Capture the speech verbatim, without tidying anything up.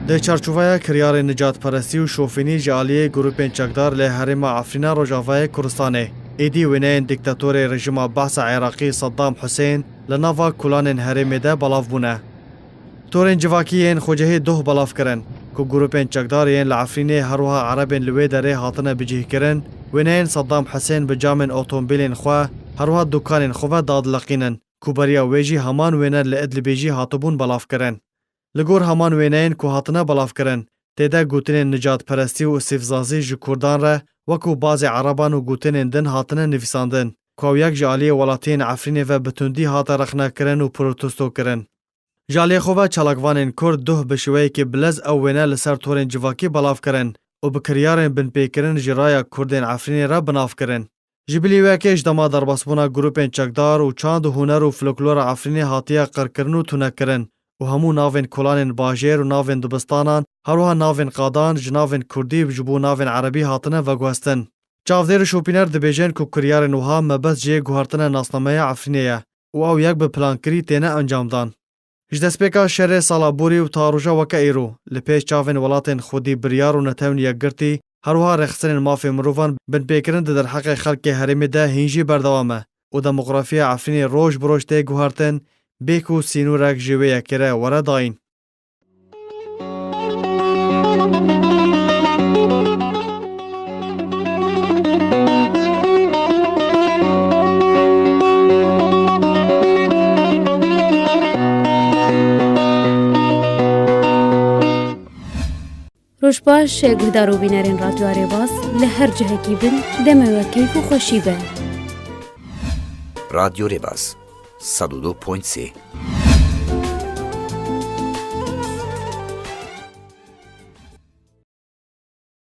Di çarçoveya kiryarên nijadperestî û şofînî ji aliyê grûpên çekdar li herêma Efrîna Rojavayê Kurdistanê, êdî wêneyên dîktatorê rejîma behsa Iraqî Saddam Husên li nava kolanên herêmê de belav bûne. Torên civakî yên xwecihî doh belav kirin ku grûpên çekdar yên li Efrînê her wiha Erebên li wê derê hatine bicihkirin, wêneyên Saddam Husên bi camên otomobîlên xwe, her wiha dukanên xwe ve dadileqînin ku beriya wê jî heman wêne li Idlibê jî hatibûn belav kirin. Li gor heman wêneyên ku hatine belavkirin, tê de gotinên nijadperestî û îsîfzazî ji Kurdan re wekû bazê Ereban û gotinên din hatine nivîsandin, ku ew yek ji aliyê welatiyên Efrînê ve bi tundî hate rexnekirin û protesto kirin. Ji aliyê xwe ve çalakvanên Kurd duh bi şêweyekî bilez ew wêne li ser torên civakî belav kirin û bi kiryarên binpêkirin ji raya Kurdên Efrînê re bi nav kirin. Ji bilî wê yekê ji dema derbasbûna grûpên çekdar û çand û huner û folklora Efrînê hatiye qirkirin û tunekirin û hemû navên kolanên bajêr û navên dibistanan, her wiha navên qadan ji navên kurdî ji bo navên erebî hatine veguhestin. Çavdêr û şopîner dibêjin ku kiryarên wiha mebest jê guhertina nasnameya Efrînê ye û ew yek bi plankirî têne encamdan. Ji destpêka şerê sala borî û ta roja weke îro, li pêş çavên welatên xwedî biryar û Netewên Yekgirtî, her wiha rêxistinên mafê mirovan, binpêkirin di derheqê xelkê herêmê de hîn jî berdewam e û demografiya Efrînê roj bi roj tê guhertin, bê ku sînorek ji wê yekê re were dayîn. Roj baş, guhdar û bînerên Radyo Rêbaz li her cihekî bin, deme we keyf û xweşî be. Radyo Rêbaz, sed û du point sê.